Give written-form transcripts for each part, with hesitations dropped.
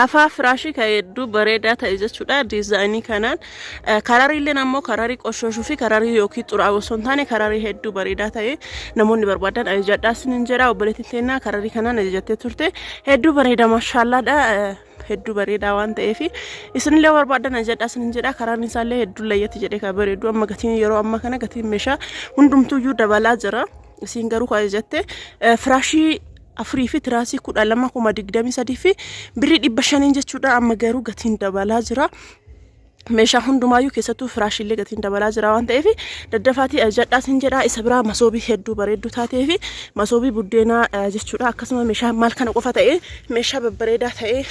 Afaa firaashii kan hedduu bareedaa ta'e jechuudha. Diizaayinii kanaan karariilleen ammoo kararii qoshooshuu fi kararii yookiin xuraa'u osoo hin taane kararii hedduu bareedaa ta'e namoonni barbaadan ajajadhaa isiniin jedha. Obboleettiin teennaa kararii kanaan ajajattee turte hedduu bareeda mashaallaadha. Hedduu bareedaa waan ta'eef isinillee barbaadan ajajadhaa isiniin jedha. Karaan isaallee hedduu layyatti jedhee kan bareedu amma gatiin yeroo amma kana gatiin meeshaa hundumtuyyuu dabalaa jira. Isiin garuu kan ajajatte firaashii afurii fi tiraasii 12 23,000 fi birrii 500 jechuudha. Amma garuu gatiin dabalaa jira. Meeshaa hundumaayyuu keessattuu firaashiillee gatiin dabalaa jira waan ta'eef daddafaatii ajajadhaa sin jedha. Isa biraa masoobii hedduu bareedduu taatee fi masoobii buddeenaa jechuudha. Akkasuma meeshaa maal kana qofa ta'ee meeshaa babbareedaa ta'ee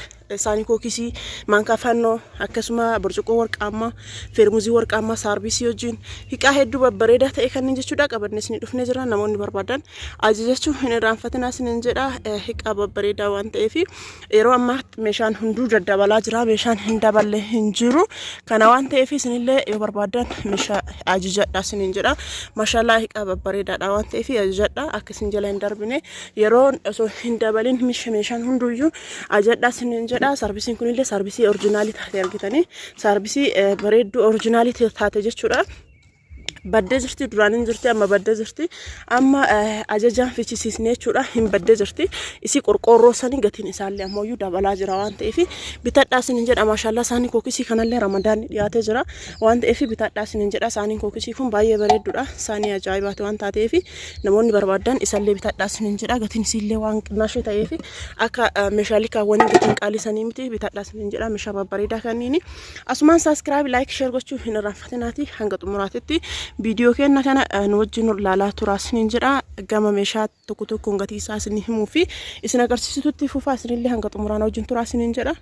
saanii kookisii, maankaa fannoo, akkasuma burcuqqoo warqaammaa, feermuzii warqaammaa, saarbiisii wajjin hiqaa hedduu babbareedaa ta'e kanneen jechuudha qabannee isinii dhufnee jira. Namoonni barbaadan ajajachuu hin irraanfatinaa isiniin jedha. Hiqaa babbareedaa waan ta'eef yeroo ammaa meeshaan hunduu daddabalaa jira, meeshaan hin daballe hin jiru. Kana waan ta'eef isinillee yoo barbaadan meeshaa ajajadhaa isiniin jedha. Maashaallah hiqaa babbareedaadha waan ta'eef ajajadhaa akka isin jala hin darbine yeroo osoo hin dabalin meeshaan hunduyyuu ajadhaa isiniin jedha. Saarbisiin kunillee saarbisii orjinaalii taate argitanii saarbisii bareedduu orjinaalii taate jechuudha. Baddee jirti, duraan hin jirti, amma baddee jirti. Amma ajajaan fichisiisne jechuudha, hin baddee jirti. Isii qorqoorroo sanii gatiin isaallee ammoo dabalaa jira waan ta'eef bitadhaa isiniin jedha. Maashaallaa saanii kookisii kanallee ramadaanni dhiyaatee jira waan ta'eef bitadhaa isiniin jedha. Saaniin kookisii kun baay'ee bareedduudha. Saanii ajaa'ibaati waan taateef namoonni barbaadan isallee bitadhaa isiniin jedha. Gatiin isiillee waan qinnaashee ta'eef akka meeshaalee kaawwanii gatiin qaalii sanii miti, bitadhaa isiniin jedha meeshaa babbareedaa kanniini. Asumaan subscribe, like, share gochuu hin irraanfatinaati. Hanga xumuraatitti viidiyoo keenya kana nu wajjin ilaalaa turaa isiniin jedha. Gama meeshaa tokko tokkoon gatii isaa isin himuu fi isin agarsiisutti fufaa, isinillee hanga xumuraan wajjin turaa isiniin jedha.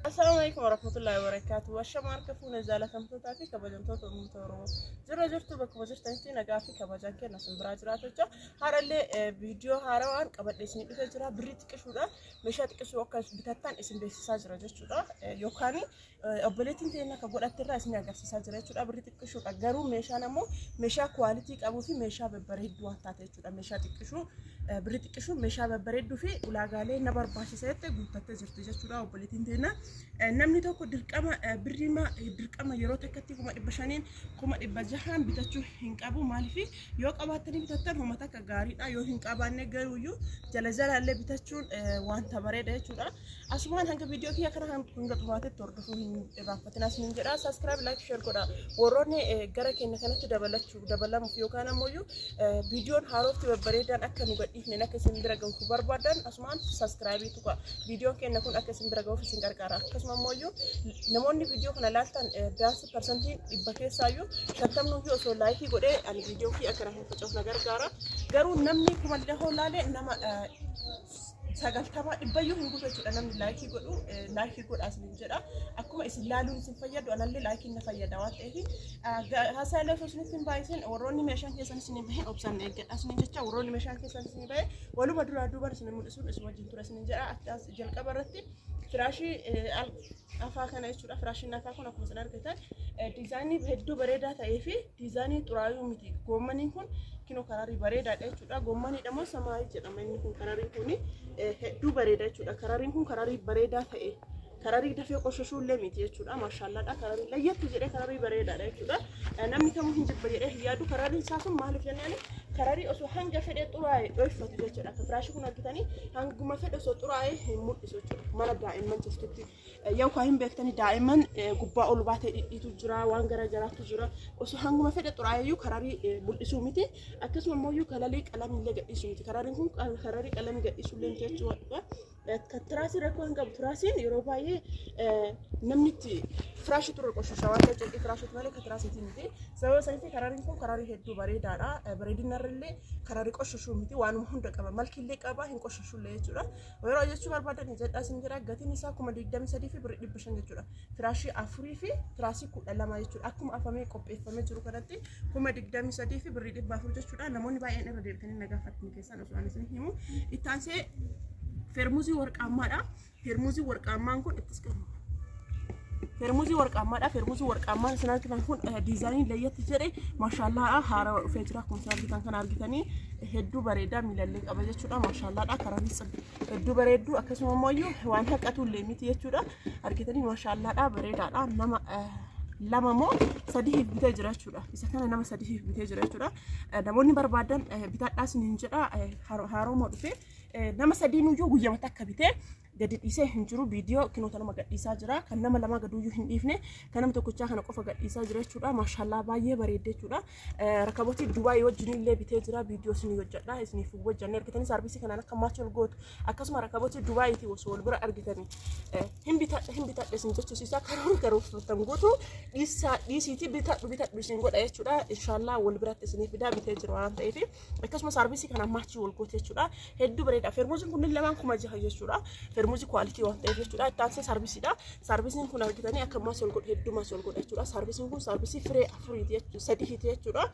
Assalamu alaikum warahmatullahi wabarakatuh. Ashama harka fuune jaalatamtootaa fi kabajamtoota uummata Oromoo. Jirra jirtu, bakkuma jirtanitti nagaa fi kabajaan kenna isin biraa jiraatu jecha. Har'allee viidiyoo haarawaan qabadhee isin dhufee jira. Birrii xiqqishuudhaan meeshaa xiqqisuu akka bitattan isin beeksisaa jira jechuudha. Yookaan obboleettiin teenya akka godhatte irraa isin agarsiisaa jira jechuudha. Birrii xiqqishuudha. Garuu meeshaan ammoo meeshaa quality qabuu fi meeshaa babbareedduu waan taate jechuudha. Meeshaa xiqqishuu birrii xiqqishuu meeshaa babbareedduu fi ulaagaalee na barbaachisa jette guuttattee jirti jechuudha obboleettiin teenya. Namni tokko dirqama birriima dirqama yeroo takkatti 500,000n 600,000n bitachuu hin qabu. Maaliif yoo qabaattanii bitattan homa takka gaariidha. Yoo hin qabaanne garuuyyuu jala jalaallee bitachuun wanta bareeda jechuudha. Asumaan hanga viidiyoo kiyya kana hanga xumuraatetti hordofuu hin irraanfatinaa isiniin jedha. Subscribe, like, share godha. Warroonni gara keenya kanatti dabalachuu dabalamuuf yookaan ammoo viidiyoon haarofti babbareedaan akka nu gadhiifneen akka isin bira gahu barbaadan asumaan subscribe tuqa. Viidiyoon keenya kun akka isin bira gahuuf isin gargaara. Akkasuma ammoo namoonni viidiyoo kana laaltan biyaansi 100% keessaayyuu 50nuyyuu osoo like godhee ani viidiyoo kiyya akka hin faca'uuf na gargaara. Garuu namni kumallee hoo laale nama 90 dhibbayyuu hin guutu jechuudha namni like godhu. Like godhaa isiniin jedha. Akkuma isin laaluun isin fayyadu anallee likeiin na fayyada waan ta'eef haasaalee osoo isinitti hin baay'isin, warroonni meeshaan keessan isin hin bahin obsaan eeggadha isiniin jecha. Warroonni meeshaan keessan isin bahe waluma duraa duuban isin mul'isuun isin wajjin ture isiniin jedha. As jalqaba irratti firaashii afaa kana jechuudha. Firaashiin afaa kun akkuma isin argitan diizaayinii hedduu bareedaa ta'ee fi diizaayinii xuraayuu miti. Goommaniin kun kinoo kararii bareedaadha jechuudha. Goommaniidha moo samaayii jedhama inni kun? Karariin kun hedduu bareeda jechuudha. Karariin kun kararii bareedaa ta'e kararii dafee qoshashuu illee miti jechuudha. Maashaallaadha. Kararii layyatti jedhee kararii bareedaadha jechuudha. Namni kamuu hin jibba jedhee hin yaadu. Karariin isaa sun maaliif jennaan kararii osoo hanga fedhee xuraa'e dhoyfatu jechuudha. Akka firaashii kun argitanii hanguma fedhe osoo xuraa'e hin mul'isu jechuudha. Mana daa'imman jirtutti. Yookaan hin beektanii daa'imman gubbaa ol baatee dhidhiitu jira, waan gara garaatu jira. Osoo hanguma fedhe xuraa'eyyuu kararii mul'isuu miti. Akkasuma immoo kalarii qalamiillee gadhiisuu miti. Karariin kun kararii qalamii gadhiisuu illee miti jechuudha. Kan tiraasii rakkoo hin qabu. Tiraasiin yeroo baay'ee namni itti firaashii turre qoshasha waan ta'eef carqii firaashiiti malee kan tiraasiitii miti. Sababa sanitti karariin kun kararii hedduu bareedaadha. Bareedina irrallee kararii qoshashuu miti, waanuma hunda qaba. Malkiillee qaba, hin qoshashullee jechuudha. Yeroo jechuu barbaadan jedhaa isin jedha, gatiin isaa 23,500 jechuudha. Firaashii afurii fi tiraasii 12 jechuudha. Akkuma afamee qopheeffamee jiru kanatti 23,400 jechuudha. Namoonni baay'een irra deebitanii na gaafattan keessan osoo ani isin himu. Itti aansee feermuzii warqaammaadha. Feermuzii warqaammaan kun ittis qabu. Feermuzii warqaammaadha. Feermuzii warqaammaan isin argitan kun diizaayinii layyatti jedhe maashaallaadha. Haarawaa dhufee jira. Akkuma isin argitan kana argitanii hedduu bareedaa miilallee qaba jechuudha. Maashaallaadha. Karaanis hedduu bareedduu akkasuma immoo iyyuu waan haqatu illee miti jechuudha. Argitanii maashaallaadha. Bareedaadha. Nama lama moo sadiif bitee jira jechuudha. Isa kana nama sadiif bitee jira jechuudha. Namoonni barbaadan bitadhaa isiniin jedha. Haarooma dhufee nama sadiinuyyuu guyyama takka bitee gadi dhiisee hin jiru. Viidiyoo kinoota nama gadhiisaa jira, kan nama lamaa gaduuyyuu hin dhiifne, kan nama tokkochaa kana qofa gadhiisaa jira jechuudha. Maashallaa, baay'ee bareedde jechuudha. Rakabotii Dubaay wajjin illee bitee jira. Viidiyoo isinii hojjedha, isiniif hojjannee argitanii saarbisii kanaan akka match wal gootu, akkasuma rakabotii Dubaayitii osoo wal bira argitanii hin bitadha, hin bitadha isin jechisiisa. Karoora karoorfattan guutuu dhiisaa dhiisiitii bitadhu bitadhu isin godha jechuudha. Inshaallaa wal biratti isiniif fidaa, bitee jira waan ta'eef. Akkasuma saarbisii kanaan match wal goote jechuudha. Hedduu bareeda. Feermuuziin kunneen lamaan 6000 jechuudha. Feermuuzii quality waan ta'eef jechuudha. Itti aansee saarbisiidha. Saarbisiin kun argitanii akka match wal godhu, hedduu match wal godha jechuudha. Saarbisiin kun saarbisii firee afuriiti jechuudha, sadiiti jechuudha.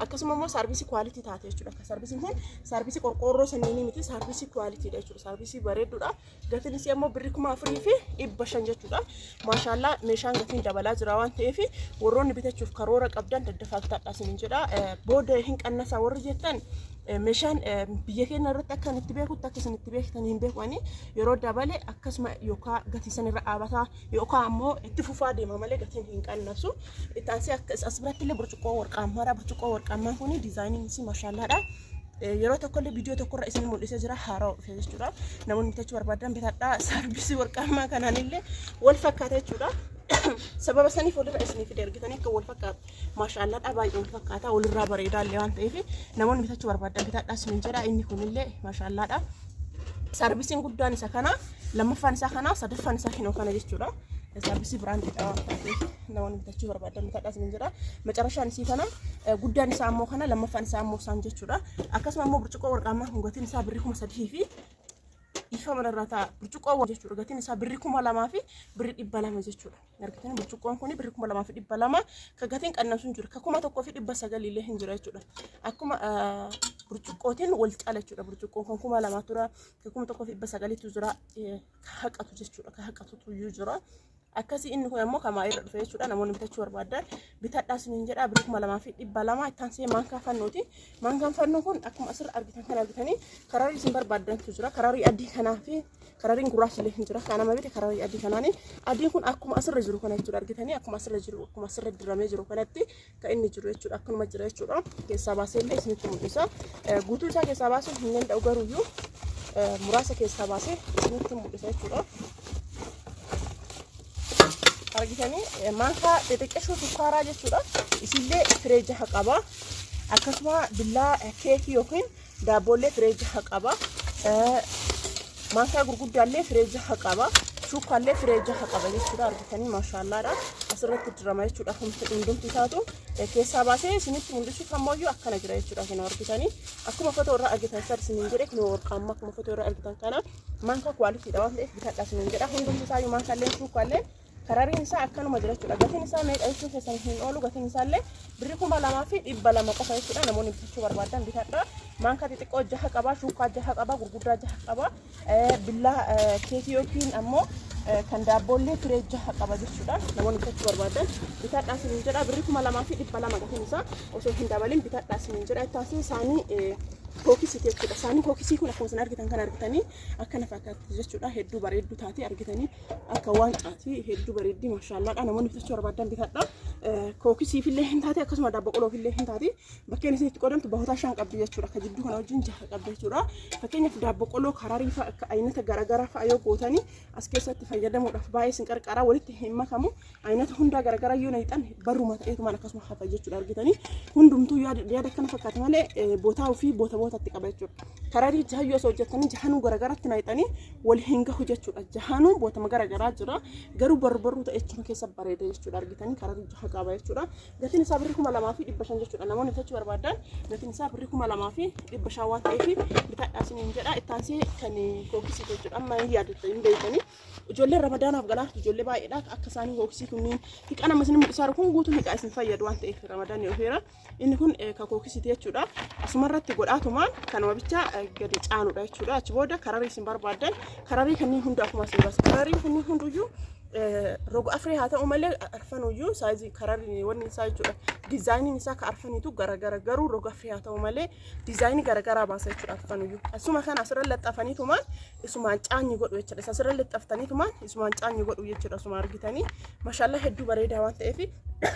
Akkasuma immoo saarbisii quality taate jechuudha. Saarbisiin kun saarbisii qorqoorroo saniinii miti, saarbisii qualitydha jechuudha. Saarbisii bareedduudha. Gatiin isii ammoo birri 4500 jechuudha. Maashaallaa, meeshaan gatiin dabalaa jira waan ta'eef warroonni bitachuuf karoora qabdan daddafaa bitadhaa isiniin jedha. Booda hin qannasaa warri jettan, meeshaan biyya keenya irratti akka itti beekutti, akka isin itti beektan hin beeku ani, yeroo dabale akkasuma yookaan gatii san irra dhaabataa yookaan ammoo itti fufaa deema malee gatiin hin qannasu. Itti aansee as biratti illee burcuqqoo warqaammaadha. Burcuqqoo warqaammaan kun diizaayiniin isii maashaallaadha. Yeroo tokkollee viidiyoo tokkorra isin mul'isee jira, haaraa dhufe jechuudha. Namoonni bitachuu barbaadan bitadhaa. Saarbisii warqaammaa kanaan illee wal fakkaata jechuudha. Sababa saniif walirra isinii fide, argitanii akka wal fakkaatu. Maashaallaadha, baay'ee wal fakkaata, walirraa bareedaa illee waan ta'eef namoonni bitachuu barbaadan bitadhaa isiniin jedha. Inni kunillee maashaallaadha. Saarbisiin guddaan isa kana, lammaffaan isaa kana, sadaffaan isaa kinoo kana jechuudha. Saarbisii biraandiidha waan ta'eef namoonni bitachuu barbaadan bitadhaa isiniin jedha. Macarashaan isii kana, guddaan isaa ammoo kana, lammaffaan isaa ammoo isaan jechuudha. Akkasuma ammoo burcuqqoo warqaammaa kun gatiin isaa birrii 3000 fi ifa manarraa ta'a. Burcuqqoo jechuudha, gatiin isaa birrii 2200 jechuudha. Argitanii, burcuqqoon kun birrii 2200 ka gatiin qannasu hin jiru. Ka 1900 illee hin jira jechuudha. Akkuma burcuqqootiin wal caala jechuudha. Burcuqqoon kan 2000 tura, ka 1900tu jira, ka haqatu jechuudha. Ka haqatutu iyyuu jira. Akkasii inni kun ammoo kamaa irra dhufe jechuudha. Namoonni bitachuu barbaadan bitadhaa isiniin jedha, birrii 2200. Itti aansee maankaa fannooti. Maankaan fannoo kun akkuma asirra argitan kan argitanii kararii isin barbaadantu jira. Kararii adii kanaa fi karariin gurraachi illee hin jira. Kan nama bite kararii adii kanaani. Adiin kun akkuma asirra jiru kana jechuudha, argitanii akkuma asirra jiru, akkuma asirra diramee jiru kanatti kan inni jiru jechuudha. Akkanuma jira jechuudha. Keessaa baasee illee isinitti mul'isa. Guutuu isaa keessaa baasuu hin danda'u, garuuyyuu muraasa keessaa baasee isinitti mul'isa jechuudha. Argitanii, maankaa xixiqqishuu sukkaaraa jechuudha. Isillee firee jaha qaba. Akkasuma billaa keekii yookiin daabboollee firee jaha qaba. Maankaa gurguddaallee firee jaha qaba. Shukkaallee firee jaha qaba jechuudha. Argitanii, maashaallaadha. Asirratti dirama jechuudha. Hundumti isaatu keessaa baasee isinitti mul'isuuf ammoo akkana jira jechuudha. Kan argitanii akkuma fotoo irraa argitan sar isiniin jedhe, kun warqaammaa akkuma fotoo irraa argitan kana maankaa qualitydha waan ta'eef bitadha isiniin jedha. Hundumti isaayyuu maankaallee shukkaallee karariin isaa akkanuma jira jechuudha. Gatiin isaa meeqa jechuun keessan hin oolu. Gatiin isaallee birrii 2200 qofa jechuudha. Namoonni bitachuu barbaadan bitadha. Maankaa xixiqqoo jaha qaba, shuukaa jaha qaba, gurguddaa jaha qaba. Billaa keekii yookiin ammoo kan daabboollee firee jaha qaba jechuudha. Namoonni bitachuu barbaadan bitadhaa isiniin jedha. Birrii 2200 gatiin isaa osoo hin dabalin bitadhaa isiniin jedha. Itti aansee isaanii kookisiiti jechuudha. Isaanii kookisii kun akkuma isin argitan kan argitanii akkana fakkaatti jechuudha. Hedduu bareedduu taate, argitanii akka waan caati hedduu bareeddi, maashaallaadha. Namoonni bitachuu barbaadan bitadha. Kookisiifillee hin taate, akkasuma daabboo qoloofillee hin taate. Bakkeen isin itti qoodamtu bahoota shan qabdi jechuudha. Akka jidduu kana wajjin jaha qabdi jechuudha. Fakkeenyaaf daabboo qoloo kararii fa'a, akka aynata garaagaraa fa'a yoo gootanii as keessatti fayyadamuudhaaf baay'ee isin qarqara, walitti hin makamu. Aynata hundaa garaagaraa yoo naqxan barruma ta'eetumaan akkasuma hafa jechuudha. Argitanii, hundumtuu yaada akkana fakkaata malee bootaa ofii boota bootatti qaba jechuudha. Kararii jahayyoo osoo hojjettanii jahanuu garaagaraatti naqxanii wal hin gahu jechuudha. Jahanuu bootama garaagaraa jira. Garuu barru barruu ta'e jechuun keessa bareeda jechuudha. Argitanii, kararii jaha qaba jechuudha. Gatiin isaa birrii 2500 jechuudha. Namoonni bitachuu barbaadan gatiin isaa birrii 2500 waan ta'eef bitadhaa isiniin jedha. Ittaansee kan kookisii jechuudha. Amma hin yaadatta, hin beektanii. Ijoolleen ramadaanaaf galaaftu ijoollee baay'eedha. Akka isaanii kookisii kunniin hiqa nama isin mul'isaa kun guutuun hiqa isin fayyadu waan ta'eef ramadaanni dhufeera. Inni kun ka kookisiiti jechuudha. Asumarratti godhaatumaan kanuma bicha gadi caanudha jechuudha. Achi booda kararii isin barbaadan kararii kanneen hunda akkuma isin baasa. Karariin kunniin hunduyyuu Roga afree haa ta'u malee arfanuyyuu saayizii kararri wanni isaa jechuudha. Diizaayiniin isaa ka arfaniitu garagara garuu roga afree haa ta'u malee diizaayinii garagaraa baasa jechuudha arfanuyyuu. Asuma kana asirra laxxafaniitumaan isumaan caanyi godhu jechuudha. Isa asirra laxxaftaniitumaan isumaan caanyi godhu jechuudha. Asuma argitanii mashaallaa hedduu bareedaa waan ta'eef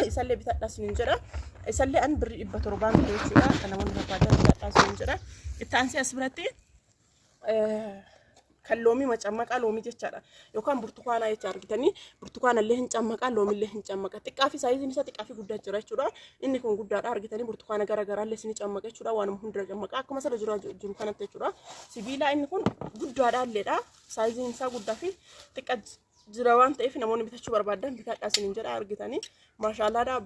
isallee bitadhaa isiniin jedha. Isallee an birrii 700 bite jechuudha. Kan namoonni barbaadan bitadhaa isiniin jedha. Itti aansee as biratti kan loomii macammaqaa loomii jechaadha. Yookaan burtukaanaa jecha argitanii burtukaana illee hin cammaqaa loomii illee hin cammaqa. Xiqqaa fi saayiziin isaa xiqqaa fi guddaa jira jechuudha. Inni kun guddaadha argitanii burtukaana gara garaa illee isin cammaqa jechuudha. Waanuma hunda cammaqa akkuma asirra jiru jiru kanatti jechuudha. Sibiilaa inni kun guddaadha illeedha. Saayiziin isaa guddaa fi xiqqa jira waan ta'eef namoonni bitachuu barbaadan bitadhaa isiniin jedha argitanii. Maashaallaadha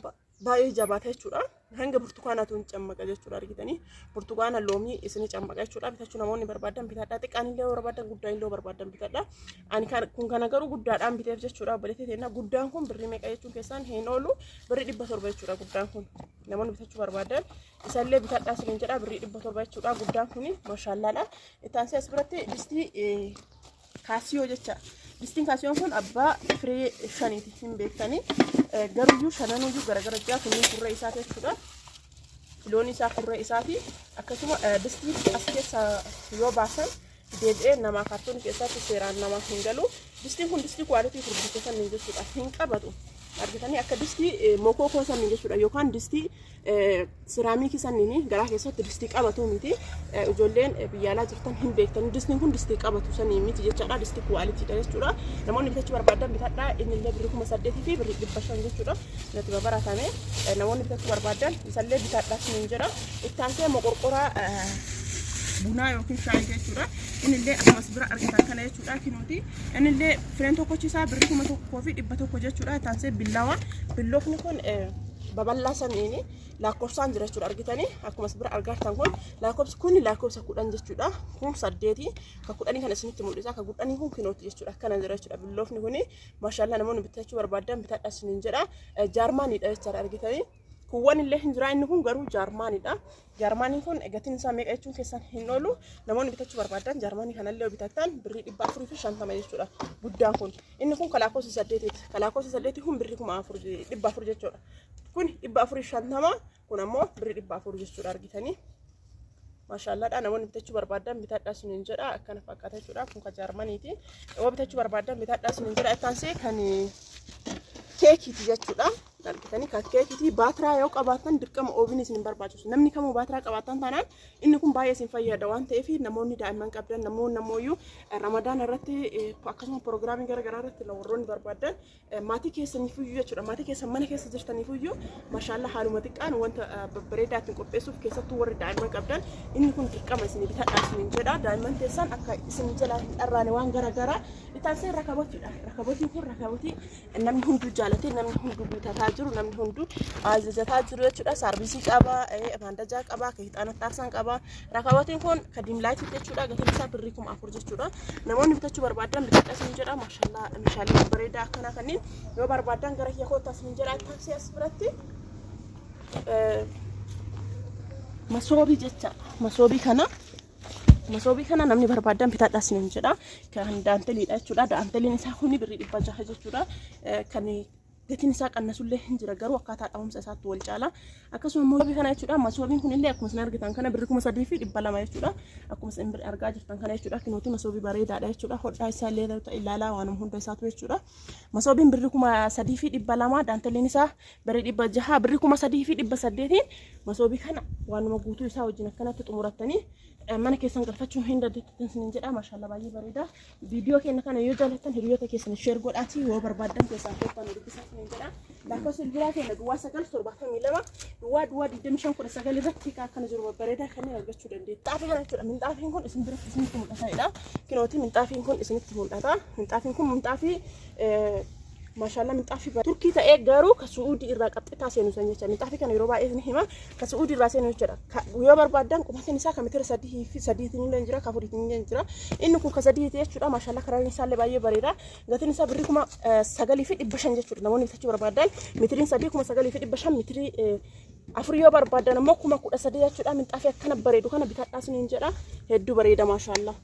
baay'ee jabaata jechuudha. Hanga burtukaanaatu hin cammaqa jechuudha argitanii. Burtukaana loomii isin cammaqa jechuudha. Bitachuu namoonni barbaadan bitadhaa. Xiqqaan illee barbaadan guddaan illee barbaadan bitadhaa. Ani kun kana garuu guddaadhaan biteef jechuudha. Obboleettii teennaa guddaan kun birrii meeqa jechuun keessaan hin oolu birrii 700 jechuudha guddaan kun. Namoonni bitachuu barbaadan isallee bitadhaa isiniin jedha birrii 700 jechuudha. Guddaan kun maashaallaadha. Itti aansee as biratti distii kaasiyoo jecha. Distiin kaasiyoon kun abbaa firee shaniiti hin beektanii. Garuyyuu shananuyyuu garagara jira kunniin kurree isaati jechuudha. Loon isaa kurree isaati. Akkasuma distiin as keessa yoo baasan deebi'ee namaa kaartoonii keessatti seeraan namaa hin galu. Distiin kun distii kwaalitii furdisee sanniin jechuudha. Hin qabatu. Argitanii akka distii mokookoo sanniin jechuudha yookaan distii siraamikii sanniin garaa keessatti distii qabatu miti. Ijoolleen biyya alaa jirtan hin beektan. Distiin kun distii qabatu sanii miti jechaadha. Distii kuwaalitiidha jechuudha. Namoonni bitachuu barbaadan bitadhaa. Inni illee birrii 8000 fi birrii 500 jechuudha. Natti babaratame. Namoonni bitachuu barbaadan isallee bitadhaa siniin jedha. Itti aansee moqorqoraa bunaa yookiin shaayii jechuudha. Inni illee akkuma as bira argitan kana jechuudha kinuuti. Inni illee fireen tokkochi isaa birrii 1100 jechuudha. Itti aansee billawa. Billoofni kun babal'aa saniini lakkoofsaan jira jechuudha argitanii akkuma as bira argartan kun lakkoofsi kun lakkoofsa 10 jechuudha kun 8 ka 10 kana isinitti mul'isa ka 10 kun kinooti jechuudha akkana jira jechuudha billoofni kun maashaallaa namoonni bitachuu barbaadan bitadha isiniin jedha jaarmaaniidha jechaadha argitanii kuwwan illee hin jira inni kun garuu jaarmaaniidha. Jaarmaaniin kun gatiin isaa meeqa jechuun keessan hin oolu. Namoonni bitachuu barbaadan jaarmaanii kanallee yoo bitattan birrii 450 jechuudha. Guddaan kun. Inni kun kalaakosa 8ti. Kalaakosa 8 kun birrii 4,400 jechuudha. Kun 450 kun ammoo birrii 400 jechuudha argitanii. Maashaallaadha namoonni bitachuu barbaadan bitadhaa isiniin jedha akkana fakkaata jechuudha kun ka jaarmaniiti. Yoo bitachuu barbaadan bitadhaa isiniin jedha itti aansee kan keekiiti jechuudha. Argitanii kan keekiiti baatiraa yoo qabaattan dirqama oovin isin hin barbaachisu. Namni kamuu baatiraa qabaattan taanaan inni kun baay'ee isin fayyada waan ta'eef namoonni daa'imman qabdan namoonni ammoo ramadaana irratti akkasuma piroogiraamii garaagaraa irratti warroonni barbaadan maatii keessaniifiyyuu jechuudha. Maatii keessan mana keessa jirtaniifiyyuu mashaallaa haaluma xiqqaan wanta babbareedaa ittiin qopheessuuf keessattuu warri daa'imman qabdan inni kun dirqama isin bitadhaa isiniin jedha. Daa'imman teessan akka isin jalaa hin dharraane waan garaagaraa itti aansee rakabotiidha. Rakabotiin kun rakabotii namni hunduu jaalatee namni hunduu guutataa jiru namni hunduu ajajataa jiru jechuudha. Saarvisii qaba, maandajaa qaba, ka hixaana taarsan qaba. Rakabotiin kun ka diimlaayitii jechuudha. Gatiin isaa birrii 4000 jechuudha. Namoonni bitachuu barbaadan bitadha isin jedha. Maashallaa meeshaalee babbareedaa akkanaa kanneen yoo barbaadan gara kiyya koottaa isin jedha. Taaksii as biratti masoobii jecha masoobii kana masoobii kana namni barbaadan bitadha isin jedha. Kan daanteliidha jechuudha. Daanteliin isaa kuni birrii 600 jechuudha. Kan gatiin isaa qannasullee hin jira garuu akkaataa dhahumsa isaatti wal caala. Akkasuma masoobii kana jechuudha. Masoobiin kun illee akkuma isin argitan kana birrii 3200 jechuudha. Akkuma isin argaa jirtan kana jechuudha. Kinuuti masoobii bareedaadha jechuudha. Hodhaa isaa illee ilaalaa waanuma hunda isaatu jechuudha. Masoobiin birrii 3200 daanteliin isaa birrii 600 birrii 3800n masoobii kana waanuma guutuu isaa wajjin akkanatti xumurattanii mana keessan galfachuu hin dandeettan isiniin jedha. Maashaallah baay'ee bareeda. Viidiyoo keenya kana yoo jaallattan hiriyoota keessan share godhaatii yoo barbaaddan keessaan koottaa nu dubbisaa isiniin jedha. Lakkoofsa bilbilaa keenya duwwaa 9 72 duwwaa duwwaa 25 19 irratti hiikaa akkana jiru babbareedaa kanneen argachuu dandeettu. Minxaafii kana jechuudha. Minxaafiin kun isin biratti isinitti mul'ata jedha. Kinooti minxaafiin kun isinitti mul'ata. Minxaafiin kun minxaafii Maashaallaa minxaafii Turkii ta'ee garuu ka Su'uudii irraa qaxxitaa seenu san jecha minxaafii kana yeroo baay'ee ni hima ka Su'uudii irraa seenu jechuudha. Yoo barbaaddan qubatiin isaa ka mitira sadii fi sadiitiin illee jira ka afuriitiin illee jira. Inni kun ka sadiiti jechuudha. Maashaallaa karaan isaa illee baay'ee bareeda. Gatiin isaa birrii 9500 jechuudha. Namoonni bitachuu barbaadan mitiriin sadii 9500 mitirii afur yoo barbaadan ammoo 13,000 jechuudha. Minxaafii akkana bareedu kana bitadhaa isiniin jedha. Hedduu bareeda maashaallaa.